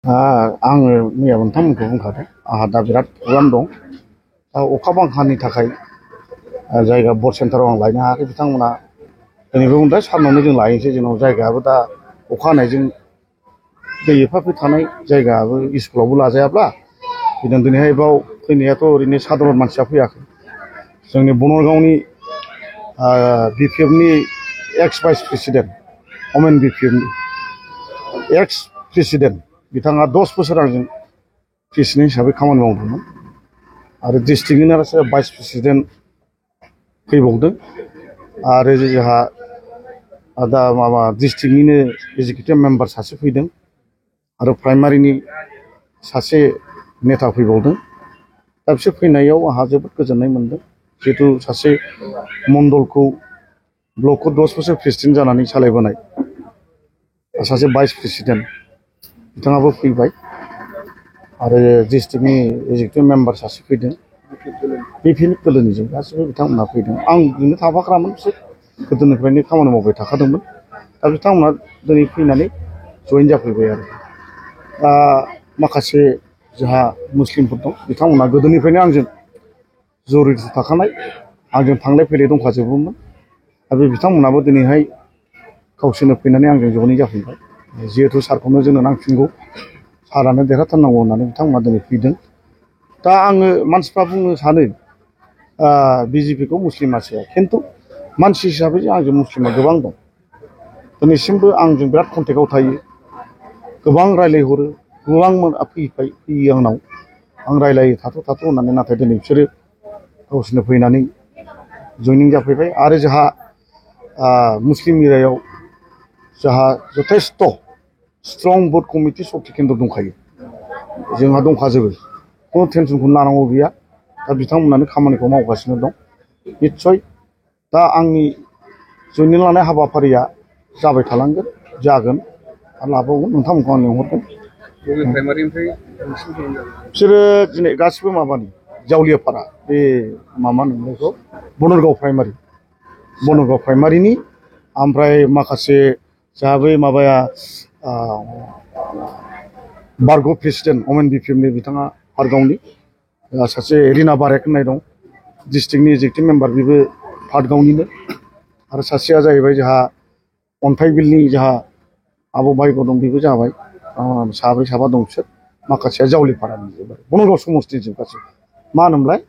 आङो मैया नोंथांमोनखौ बुंखादों आंहा दा बिराद प्रग्राम दं दा अखा बांखानि थाखाय जायगा बर्ड सेन्टाराव आं लायनो हायाखै बिथांमोना दिनैबो बुंदों सानावनो जों लायनोसै जोंनाव जायगायाबो दा अखा हानायजों दै एफा एफा थानाय जायगायाबो स्कुलावबो लाजायाब्ला बिदिनो दिनैहाय बाव फैनायाथ' ओरैनो साधारन मानसिया फैयाखै जोंनि बनरगावनि BPFनि एक्स भाइस प्रेसिडेन्ट अमेन BPFनि एक्स प्रेसिडेन्ट बिथाङा 10 बोसोर आंजों प्रेसिडेन्ट हिसाबै खामानि मावदोंमोन आरो डिस्ट्रिक्टनिनो आरो भाइस प्रेसिडेन्ट फैबावदों आरो जोंहा दा माबा डिस्ट्रिक्टनिनो एजिकिउटिभ मेम्बार सासे फैदों आरो प्राइमारिनि सासे नेता फैबावदों दा बिसोर फैनायाव आंहा जोबोद गोजोननाय मोनदों जिहेतु सासे मण्डलखौ ब्लकखौ 10 बोसोर प्रेसिडेन्ट जानानै सालायबोनाय सासे भाइस प्रेसिडेन्ट बिथाङाबो फैबाय आरो डिस्ट्रिक्टनि एजिकिउटिभ मेम्बार सासे फैदों BPF दोलोनिजों गासैबो बिथांमोनहा फैदों आं बिदिनो थाफाग्रामोन बिसोर गोदोनिफ्रायनो खामानि मावबाय थाखादोंमोन दा बिथांमोनहा दिनै फैनानै जइन जाफैबाय आरो दा माखासे जोंहा मुस्लिमफोर दं बिथांमोनहा गोदोनिफ्रायनो आंजों जरित थाखानाय आंजों थांलाय फैलाय दंखाजोबोमोन दा बे बिथांमोनहाबो दिनैहाय गावसोरनो फैनानै आंजों जइन जाफैबाय जिहेतु सारखौनो जोंनो नांफिनगौ सारानो देरहाथारनांगौ होननानै बिथांमोना दिनै फैदों दा आङो मानसिफ्रा बुंनो सानो BJPखौ मुस्लिम मानसिया खिन्थु मानसि हिसाबै आंजों मुस्लिमा गोबां दं दिनैसिमबो आंजों बिराद कन्टेक्टआव थायो गोबां रायलायहरो गोबां फैयो आंनाव आं रायलायो थाथ' होननानै नाथाय दिनै बिसोरो गावसोरनो फैनानै जइनिं जाफैबाय आरो जोंहा मुस्लिम एरियायाव जोंहा जथेस्थ' स्ट्रं भट कमिटि सक्ति केन्द्र दंखायो जोंहा दंखाजोबो खुनु टेनसनखौनो लानांगौ गैया दा बिथांमोनानो खामानिखौ मावगासिनो दं निस्सय दा आंनि जइनिं लानाय हाबाफारिया जाबाय थालांगोन जागोन आरो लाबावगोन नोंथांमोनखौ आं लिंहरगोन बिसोरो दिनै गासिबो माबानि जावलियापारा बे मामा होनो बेखौ बनरगाव प्राइमारिनि ओमफ्राय माखासे जोंहा बै माबाया बारग' प्रेसिडेन्ट अमेन BPFनि बिथाङा पाटगावनि सासे रिना बारेक होननाय दं डिस्ट्रिक्टनि एजिकिउटिभ मेम्बार बेबो पाटगावनिनो आरो सासेया जाहैबाय जोंहा अन्थाइबिलनि जोंहा आब' भाइग' दं बेबो जाबाय साब्रै साबा दं बिसोर माखासेया जावलिपारानि जोब बनरगाव समस्ति जोब गासैबो मा होनोमोनलाय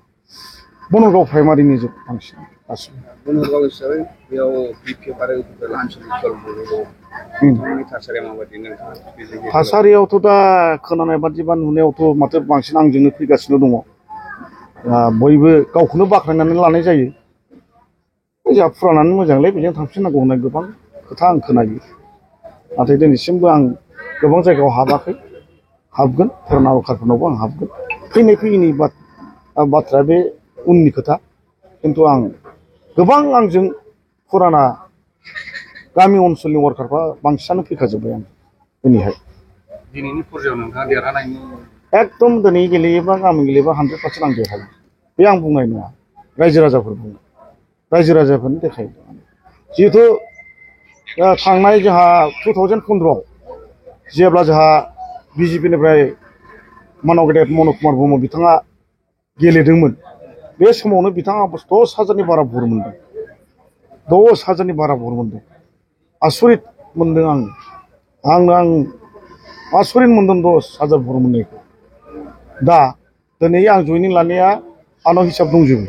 बनरगाव प्राइमारिनि जोब बांसिन गासैबो बनरगाव हिसाबै बेयाव BPF आरो थासारियावथ' दा खोनानाय बादिबा नुनायावथ' माथो बांसिन आंजोंनो फैगासिनो दङ बयबो गावखौनो बाख्नायनानै लानाय जायो जोंहा फुरानानो मोजांलै बेजों थांफिननांगौ होननाय गोबां खोथा आं खोनायो नाथाय दिनैसिमबो आं गोबां जायगायाव हाबाखै हाबगोन फुराना वर्कारफोरनावबो आं हाबगोन फैयैनि बाथ्राया बे उननि खोथा खिन्थु आं गोबां आंजों फुराना गामि ओनसोलनि वर्कारफ्रा बांसिनानो फैखाजोब्बाय आं दिनैहाय दिनैनि पर्यायाव नोंथाङा देरहानायनि एकदम दिनै गेलेयोबा गामि गेलेयोबा 100% आं देरहायो बे आं बुंनाय नङा रायजो राजाफोरनि देखायो जिहेथु थांनाय जोंहा 2015आव जेब्ला जोंहा BJPनिफ्राय मानव गेदेर मनज कुमार ब्रह्म बिथाङा गेलेदोंमोन बे समावनो बिथाङा 10,000नि बारा भट मोनदों 10,000नि बारा भट मोनदों आसरित मोनदों आं आसरित मोनदों 10,000 भट मोननायखौ दा दिनै आं जइनिं लानाया आंनाव हिसाब दंजोबो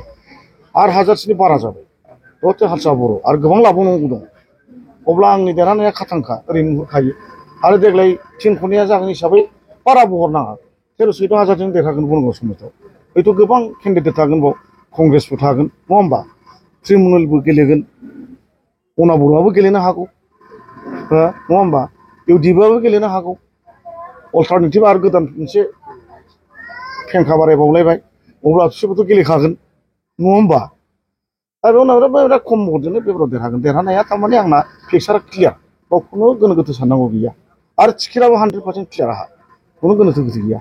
आरो 1000सोनि बारा जाबाय दते हारसा बर' आरो गोबां लाबावनांगौ दं अब्ला आंनि देरहानाया खाथांखा ओरैनो नुहुरखायो आरो देग्लाय थिनख'नाया जागोन हिसाबै बारा बहरनाङा 13-14,000जों देरहागोन बनरगाव समस्तियाव हयथ' गोबां केन्डिडेट थागोन बाव कंग्रेसबो थागोन नङा होमबा तृणमूलबो गेलेगोन अना बर'आबो गेलेनो हागौ नङा होमबा इउडिएफआबो गेलेनो हागौ अल्टारनेटिभ आरो गोदान मोनसे फेंखा बारायबावलायबाय अब्ला बिसोरबोथ' गेलेखागोन नङा होमबा दा बे उनाव बिराद खम भटजोंनो बेफोराव देरहागोन देरहानाया थारमाने आंना फिक्सारा क्लियार बाव खुनु गोनो गोथो साननांगौ गैया आरो टिकेटआबो 100% क्लियार आहा खुनु गोनो गोथो गैया